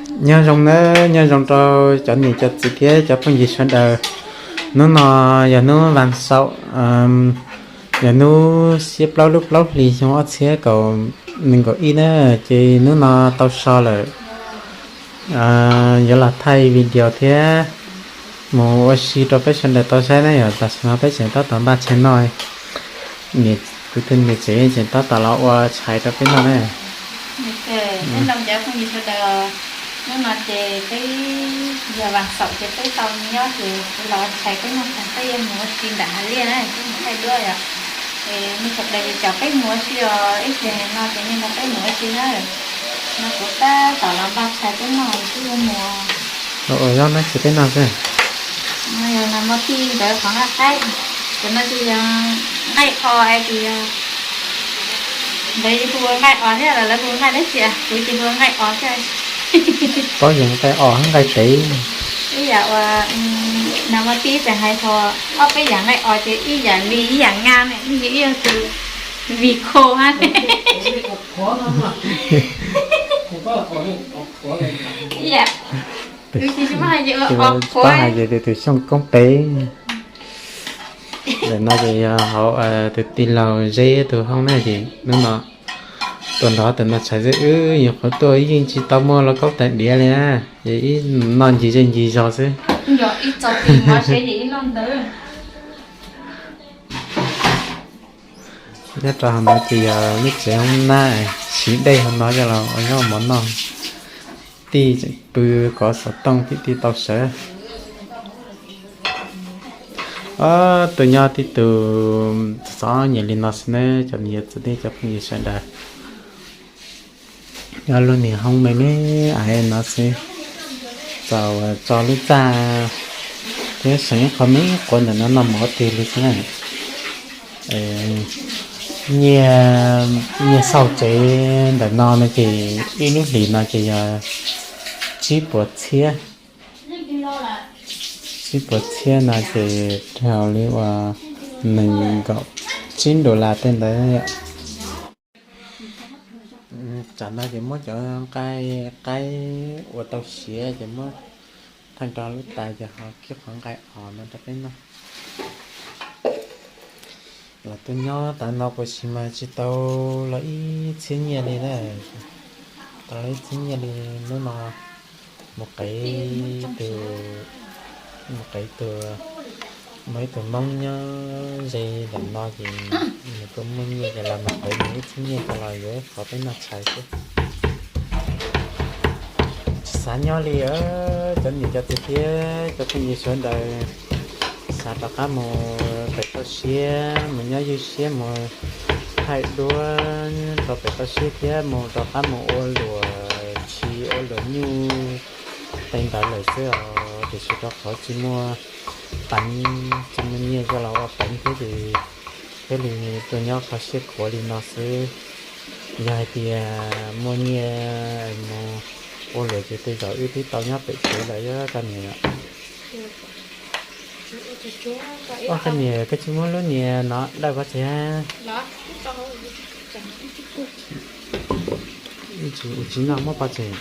Nyob zoo nawb, nyob zoo rau cov niam cov txiv thiab cov phooj ywg sawv daws. Hnub no yog hnub vas xaum, yog hnub xiab plaub lub plaub hlis xyoo ob txhiab kaum nees nkaum ib na, ces hnub no tau so lawm. Yuav los thaij video thiab mus ua si rau peb sawv daws tau saib na yom. Tam sim no peb tseem tab tom npaj tshais noj, kuv tus niam tsev tseem tab tom los ua tshais rau peb noj na. Nyob zoo cov phooj ywg sawv daws, hnub no ces peb yog vas xaum ces peb tau nyob ces kuv los ua tshais peb noj, peb yuav mus ua si nram hav liaj na, peb mus thaij duab yom. Es nej sawv daws caum peb mus ua si os, ib pliag no ces nej nrog peb mus ua si na. No kuv tab tom los npaj tshais peb noj, peb yuav mus. Ua zaub nab tsis peb noj xwb. Yog nas mos tij ntawd qhov nqaij qaib, cov no ces yog nqaij os es ces yog ntawd hu ua nqaij os thiab los lawv hu ua nqaij dab tsi, kuv ces hu ua nqaij os thiab. Paub yog nqaij os nqaij tev. Ib yam uas nas mos tij tseem hais tias ob peb yam nqaij os ces ib yam li ib yam nqa ne, ib yam ib yam tus vim kho hab. Ib yam, tus xyoo koob peb. Ntawm no ces yog hauv tus tij laug Zeb tus hoob na, ces hnub no tuaj nrog tus no tshais xwb, wb nyuam qhuav tuaj yeej tsis tau muaj lauj kaub tais diav li na, ces wb noj ncig zej ncig zos xwb. Nyob rau hauv no ces yog lub tsev hoob nab, siv dej hauv no coj los ua zaub mov noj. Tij pw kov xov tooj tij tij tau sawv. Tuaj nyob tib tug txom nyem li no xwb neb cov niam txiv thiab cov phooj ywg sawv daws. Nyob lub niag hoob me me ais no xwb, txaus tso lub txaj thiab seem ib qho me quav ntawm no noj mov tiag li xwb na. Nyiaj, nyiaj xauj tsev ntawm no no ces ib lub hlis no ces yog tsib puas txhiab. Tsib puas txhiab no ces raug li uas nees nkaum tsib dollar tej ntawd. Tsam no ces muab cov nqaij qaib ua tau siav ces muab theej rau lub tais ces ho kib qhov nqaij os no rau peb noj. Los tuaj nyob tas no puas tsis mas tsis tau los ib txhiab nyiaj li na. Tau los ib txhiab nyiaj li. Hnub no mus qev tus, mus qev tus, muaj ib tug Hmoob nyob ze ntawm no ces nws kuj muaj nyiaj ces los mus qev nws ib txhiab nyiaj coj los yuav ib qho peb noj tshais xwb. Tsis xav nyob li, cov niam cov txiv thiab cov phooj ywg sawv daws, xav rov qab mus pem toj siab mus nyob ywj siab mus thaij duab rau pem toj siab thiab mus rov qab mus ua luam tshis ua luam nyuj tej ntawd lawm xwb os, tiam sis rau qhov tsis muaj peev, tsis muaj nyiaj coj los ua peev thiab ces thiaj li tuaj nyob kho siab khuav li no xwb. Yog hais tias muaj nyiaj mus ua luam ces tej zaum wb twb tau nyob pem tsev lawm os koj niam. Ua koj niam, koj tsis muab lub niag no dawj pov tseg. Tsis noj muab pov tseg.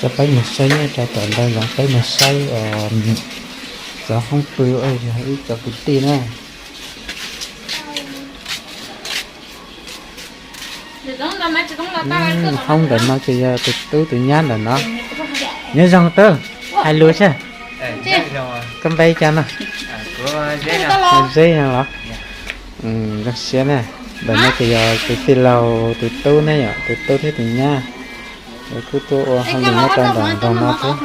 Coj peb mus saib nyob rau tom ntawd los peb mus saib cov hoob pw, yog ib cov kwv tij na. Hoob ntawm no ces yog tus tub tus nyab ntawm no. Nyob zoo tub, hais lus seb, koj npe cas no? Zeb los? Zoo siab na. Ntawm no ces yog tus tij laug tus tub ne yom, tus tub thiab tus nyab. Kuj tuaj ua hauj lwm nyob rau ntawm nroog no thiab.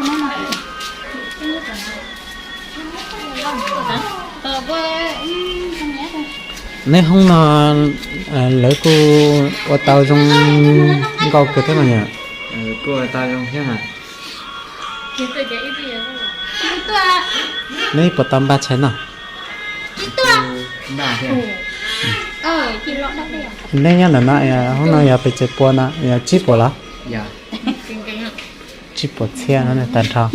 Neb hoob no lawv kuj ua tau zoo nkauj kawg thiab mas yom. Neb puas tau npaj tshais noj? Neb nyob ntawm no hoob no yog pes tsawg puas no, yog tsib puas los? Tsib puas txhiab no tag nrho.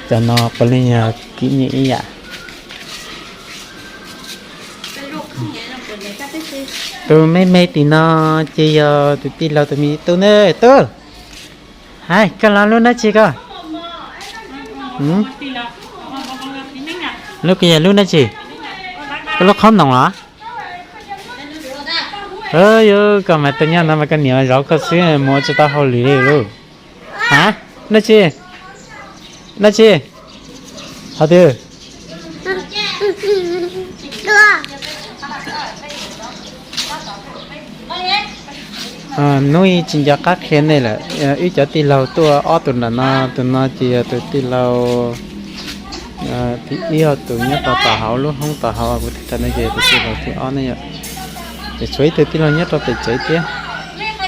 Cov no puav leej yog kim nyiaj ib yam. Tus me me tim no ces yog tus tij laug tus me tub na, tub. Hais koj los lub dab tsi koj? Lub ko yog lub dab tsi? Koj lub qhob noom los? Yuav koj mas tus nyob no mas koj niam zov koj xwb, mus ua tsis tau hauj lwm li lauj. Ha? Dab tsi? Dab tsi? Hov twg? Hnub ib tsis nco qab qhia nej lawm, wb cov tij laug tuaj ob tug nram no, tus no ces yog tus tij laug thib ib, tus nyob rau tom hauv lub hoob tom hauv kuv tham no ces tus tij laug thib ob ne yom. Ces tshuav ib tug tij laug nyob rau pem tsev thiab.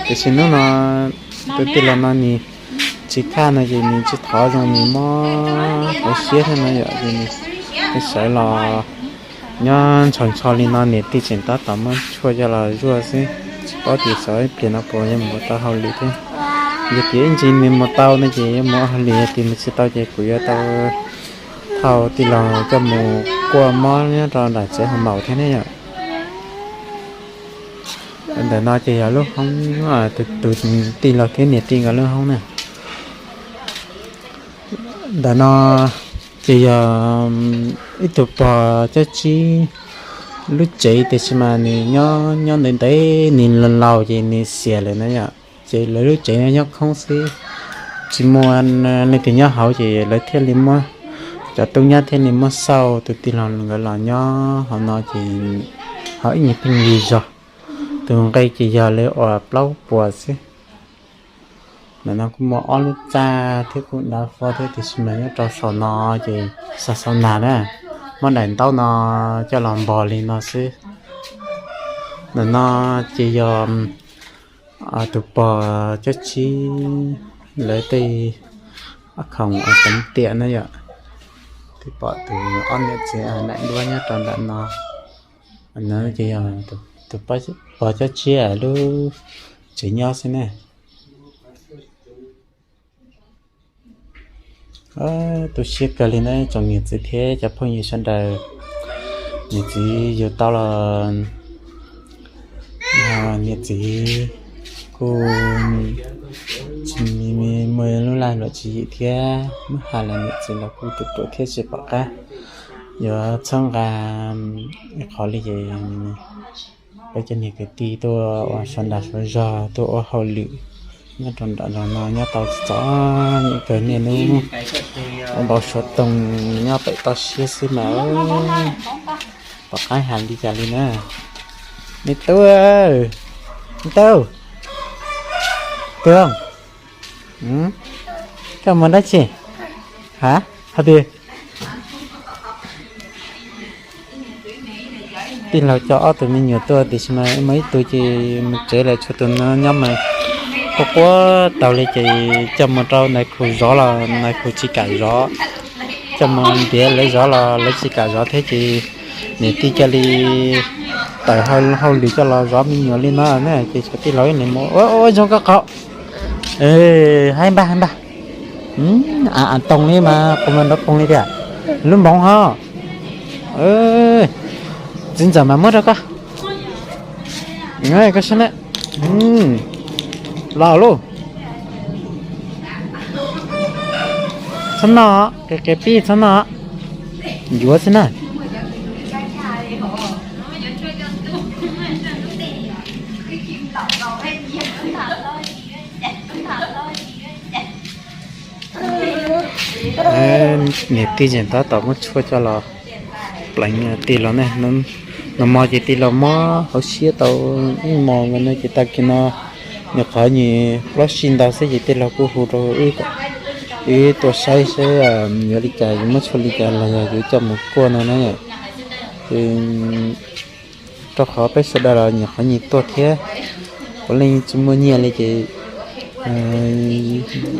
Tiam sis hnub no tus tij laug no nws tsis khaj no ces nws tsis thov zoo, nws mob qhov siab thiab no yom, ces nws sawv los nyob ntshaus ntsho li no, niam tij tseem tab tom muab tshuaj coj los zuaj xwb, tsis paub tias xyov ib pliag no puas yuav mus tau hauj lwm thiab. Yog tias ib ntsis nws mus tau no ces yuav mus ua hauj lwm, yog tias mus tsis tau ces kuv yuav tau thauj tij laug coj mus kuaj mob nyob rau nram tsev hauv maum thiab ne yom. Ntawm no ces yog lub hoob, tus tij laug thiab niam tij nkawd lub hoob na. Ntawm no ces yog ib tug pog cob tsib lub tsev, tiam sis mas nws nyob nyob ntev ntev, nws laus laus ces nws xiam lawm na yom. Ces lawv lub tsev no nyob khoob xwb, tsis muaj leej twg nyob hauv ces lawv thiaj li muab, cov tub nyab thiaj li muab xauj tus tij laug nkawd los nyob hauv no ces ho ib nyuag pheej yig zog. Tus nqi ces yog li uas plaub puas xwb. Ntawm no kuj muaj ob lub txaj thiab kuj dav fo thiab, tiam sis mas nyob rau saum no ces xaus xaus nag na, muab daim ntaub no coj los npog li no xwb. Ntawm no ces yog tus pog cob tsib lawv tej khoom teev tiam na yom. Twb pom tus ob niam txiv daim duab nyob rau ntawm no. Ces yog tus pog cob tsib lub tsev nyob xwb ne. Tu siab kawg li na tsoom niam txiv thiab cov phooj ywg sawv daws. Niam txiv yug tau los niam txiv kuj tsis muaj lub laj luam tswv yim thiab, muab hais los niam txiv los kuj ruam ruam thiab tsis pom qab yuav txhawb nqa ib qho li ces peb cov niam kwv tij tuaj ua sawv nram sawv zog tuaj ua hauj lwm nyob rau nram zos no nyob tau txom nyem kawg, niaj hnub ua npau suav toog nyob pem toj siab xwb mas pom qab hais li cas li na. Me tub, me tub, tub, koj mus dab tsi? Ha, hov twg? Tij laug coj ob tug me nyuam tuaj tiam sis mas muaj ib tug ces mus tsev lawm, tshuav tus no nyob mas quaj quaj taug li ces coj mus rau nais khu zov los nais khu tsis kam zov, coj mus ntiav lawv zov los lawv tsis kam zov thiab ces niam tij cia li tawm hauj lwm coj los zov me nyuam li no na ces tshuav tij laug ib leeg mus ua zoo koj qhov. Haib npaj haib npaj. Toog li mas qhov mas nrov poog li tiag. Lub npoov ho. Txiv ntxawm mas muab rau koj. Koj saib na. Los lauj. Txhob noj, qias qias pib txhob noj. Yuav xwb na. Niam tij tseem tab tom muab tshuaj coj los pleev tij laug ne. Nag hmo ces tij laug mob hauv siab tau ib hmos no ces tag kis no nyuam qhuav nyias plaub sij ntau xwb ces tij laug kuj hu rau wb kom wb tuaj saib saib yuav li cas, yuav muab tshuaj li cas los yog yuav coj mus kuaj no na. Ces rau qhov peb sawv daws los nyuam qhuav nyias tuaj thiab, puav leej tsis muaj nyiaj li ces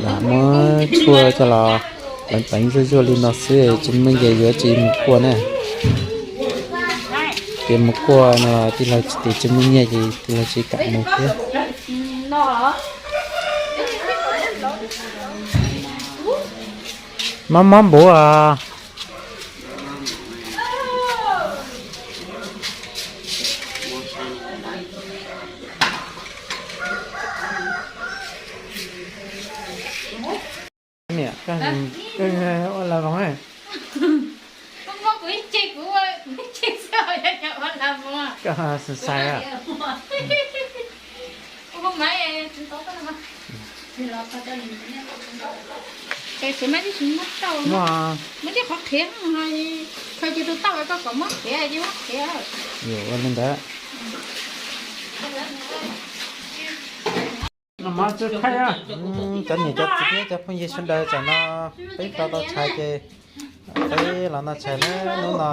lam muab tshuaj coj los pleev pleev zuaj zuaj li no xwb, tsis muaj nyiaj yuav tsis mus kuaj na. Ces mus kuaj no tij laug tsis, tsis muaj nyiaj ces tij laug tsis kam mus thiab. Mob mob npuv os. Ua la voos. Koj muab kuv ib ce, kuv ua ib ce xwb, yog ua la voos. Koj xav xav. Ua mas, tus tau tau mas. Ces tsis muab tau, muab tib qhov qhiav, khaws tus tau koj kom muab qhiav ces muab qhiav. Ua li ntawd. Cov niam cov txiv thiab cov phooj ywg sawv daws, tam no peb tau tau tshais ces peb los noj tshais na. Hnub no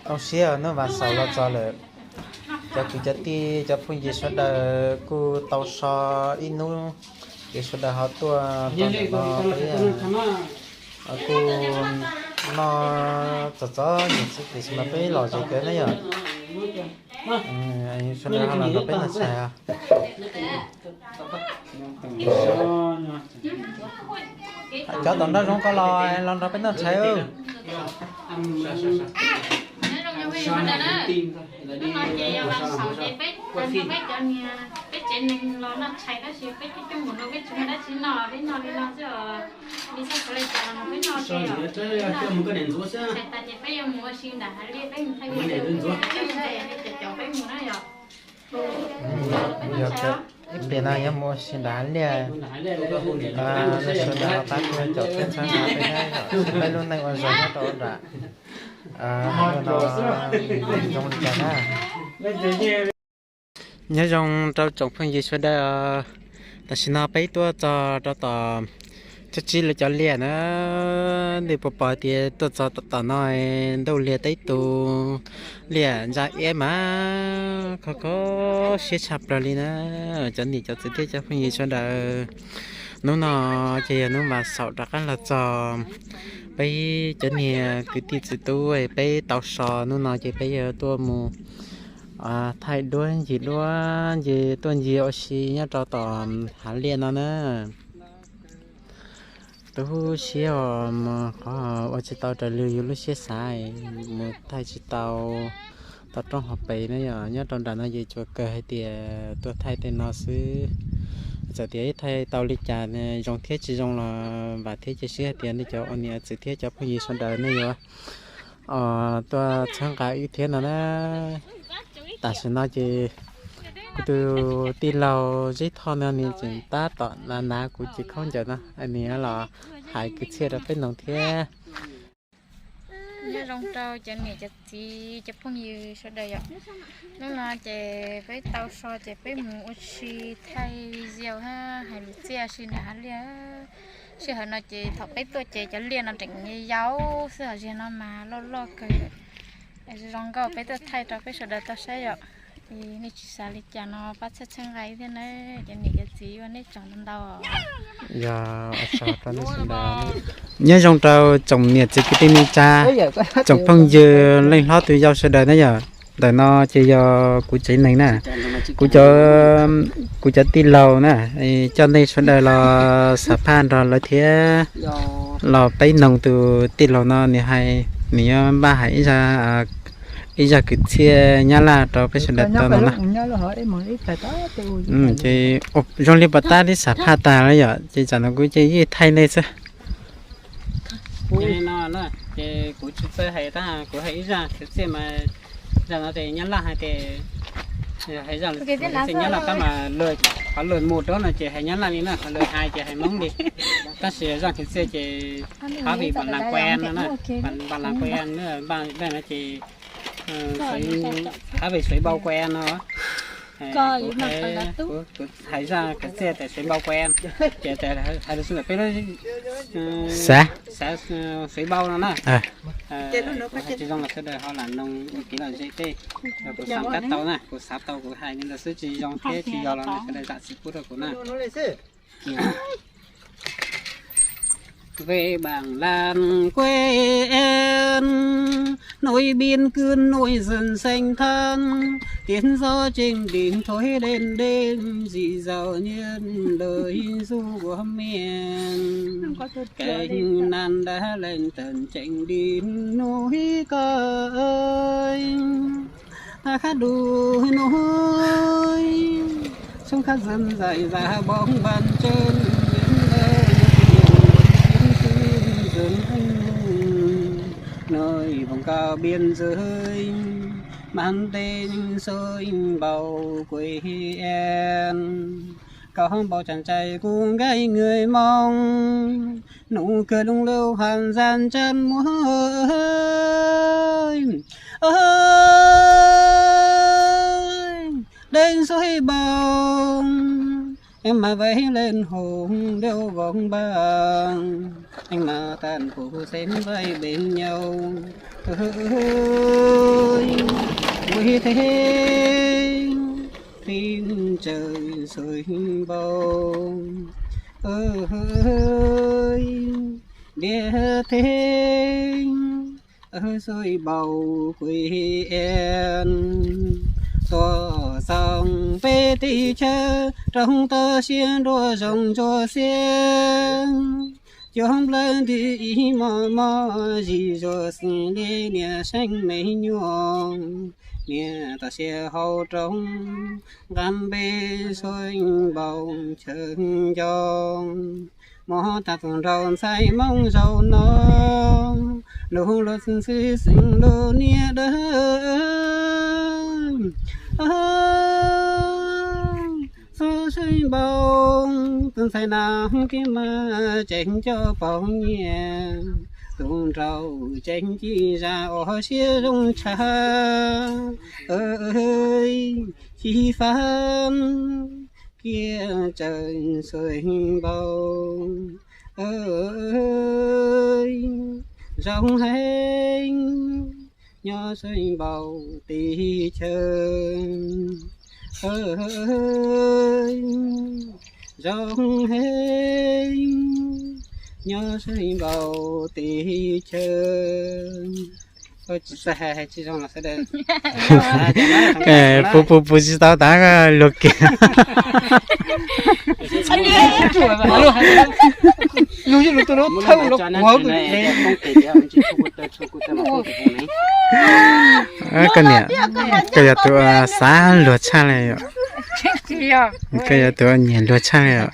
zoo siab, hnub vas xaum los txog lawm. Cov kwv cov tij cov phooj ywg sawv daws kuj tau so ib hnub, ces sawv daws ho tuaj tau ntawm no peb kuj noj txog txog nyuam xwb tiam sis mas peb los ze kawg na yom. Sawv daws ho los nrog peb noj tshais. Cov tom nraum zoov ko los los nrog peb noj tshais. Peb tsev neeg los noj tshais tab sis peb coob coob mus no peb tsis muaj dab tsi noj, peb noj li no xwb os. Li xyov xav li cas los peb noj li os. Tshais tas ces peb yuav mus ua si nram hav liaj, peb mus thaij video, peb caum peb mus na yom. Ib pliag no yuav mus ua si nram hav liaj, sawv daws los pab kuv caum txhawb nqa peb thiab, peb lub neej ua zog nyob rau nram no zoo li cas na. Nyob zoo rau tsoom phooj ywg sawv daws, tam sim no peb tuaj txog rau tom Tsob Tsib lawv cov liaj na. Nej puas pom tias tuaj txog tom no ntuj liaj teb tus liaj ntsa iab mas kho kho siab tshaj plaws li na. Cov niam cov txiv thiab cov phooj ywg sawv daws, hnub no ces yog hnub vas xaum rov qab los txog, peb cov niag kwv tij txiv tub peb tau so, hnub no ces peb yuav tuaj mus thaij duab ncig duab ncig tuaj ncig ua si nyob rau tom hav liaj no na. Tu siab os, qhov ua tsis tau raws li yus lub siab xav, mus thaij tsis tau toj roob hauv pes na yom. Nyob rau nram no ces tsuas kawg hais tias tuaj thaij tej no xwb. Txawm tias ib thaij tau li cas zoo thiab tsis zoo los vam thiab cia siab hais tias nej cov ua niam txiv thiab cov phooj ywg sawv daws nej yuav tuaj txhawb nqa wb thiab no na. Tam sim no ces kuv tus tij laug Zeb Thoj no nws tseem tab tom nav nav kuv cev khaub ncaws no, nws los hais kwv txhiaj rau peb mloog thiab. Nyob zoo rau cov niam cov txiv cov phooj ywg sawv daws yom. Hnub no ces peb tau so ces peb mus ua si thaij video hais lus txiaj si nram hav liaj. Sij hawm no ces thaum peb tuaj ces cov liaj no tseem yau xwb, ho zaum no mas loj loj kawg. Zoo nkauj peb tuaj thaij rau peb sawv daws tau saib yom. Nej tsis xav li cas no pab txhawb txhawb nqa thiab na, cov niam cov txiv ua nej tsaug ntau ntau. Yog, nyob zoo rau tsoom niam txiv kwv tij neej tsa, tsoom phooj ywg leej hlob tus yau sawv daws na yom. Ntawm no ces yog kuv tsev neeg na, kuv cov, kuv cov tij laug na, coj nej sawv daws los xam phaj nrog lawv thiab los peb mloog tus tij laug no nws hais, nws yuav npaj hais ib zaj kwv txhiaj Nyab Laj rau peb sawv daws tau no na. Ces zoo li puas tab tib xam phaj tas lawm yom, ces tsam no kuv ces yeej thaij nej xwb. Ces li no na, ces kuv tsis txawj hais tab, kuv hais ib zaj kwv txhiaj mas, zaj no ces Nyab Laj hais tias, hais zaj kwv txhiaj Nyab Laj tab mas lawv, qhov lawv mus rau no ces hais Nyab Laj li na, qhov lawv hais ces hais Hmoob li. Tab sis zaj kwv txhiaj ces hab vim npam las kuas no na, npam las kuas, npam no ces hab vim suav npau kuas no. Kuv hais zaj kwv txhiaj tias suav npau kuas, ces hais lus xwb ntawm peb lub xav, suav npau no na. Hais tsis zoo los sawv daws ho lam noog ua kev lom zem tej. Kuv xav kab tau na, kuv xav tau kuv hais li ntawd xwb, tsis zoo thiab tsis yog los sawv daws zam txim pub rau kuv na. Về bản làng quê em, nỗi biên cương nổi dần xanh thẳm, tiếng gió trên đỉnh thổi đêm đêm, dịu dàng như lời ru của miền. Cánh nan đã lênh tận trên đỉnh núi Cơi. Khắp đồi núi, sông khắp dần dải dà bóng bàn chân, những nơi những Biên giới mang tên Suối Bầu quê em, có bao chàng trai cô gái người Mông, nụ cười lung linh hòn da trắng muốt. Ơi, đến Suối Bầu, em mà vẫy lên hùng điệu vòng vàng, anh mà tàn phủ xến vai bên nhau. Ơi, vui thế, tim trời sôi bầu. Ơi, biết thế, Ơi, Suối Bầu quê em, tỏ sông về tí chơ, trong tơ xiên đua rồng chua xiên. Chốn plơi đi ý mò mò, dì dùa xì lê nia xanh mê nhuộm, nia tỏ xe hậu trống, ngắm bê Suối Bầu chơ giông. Mó tag tus nraug ntxhais Hmoob zaum no, lub luag xwm xwm xwm lub niam dawb. Xub Suối Bầu, tus ntxhais nas kiv mas tseem coj poj niam, tus nraug tseem ci zam ua siab zoo tshaj. Ơi, chi phán kiag trời Suối Bầu. Ơi, rau hej nyob Suối Bầu ti chaw. Ơi, rau hej nyob Suối Bầu ti chaw. Oj, tsis txawj hais, hais tsis zoo los sawv daws. Puas, puas, puas tsis tau tas luag kiag. Koj niam, koj yog tus xav luag tshaj li yom. Koj yog tus nyiam luag tshaj li yom.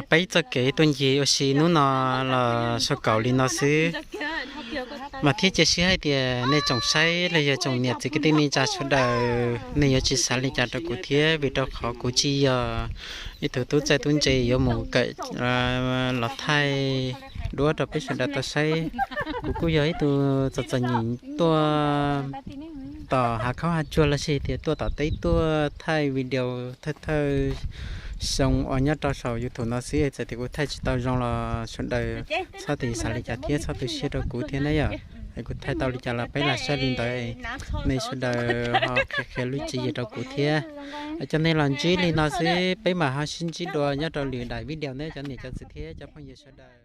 Peb txoj kev tuaj ncig ua si hnub no los xaus kaum li no xwb. Mas thiab cia siab hais tias nej tsoom saib los yog tsoom niam txiv kwv tij neej tsa sawv daws, nej yuav tsis xav li cas rau kuv thiab, vim rau qhov kuv tsis yog ib tug tub txawj tub ntse yuav mus kawm los thaij duab rau peb sawv daws tau saib. Kuv kuj yog ib tug txom txom nyem tuaj tom hav khaub hav tsuag los sis tias tuaj tom teb tuaj thaij video thawj thawj xyoo uas nyob rau saum YouTube no xwb, txawm tias kuv thaij tsis tau zoo los sawv daws txhob tiv xav li cas thiab txhob tu siab rau kuv thiab na yom. Es kuv thaij tau li cas los peb lam saib li ntawd, nej sawv daws ho qhia qhia lub tswv yim rau kuv thiab. Cov nej los ntsib li no xwb, peb mam ho sib ntsib dua nyob rau lwm daim video na cov niam cov txiv thiab cov phooj ywg sawv daws.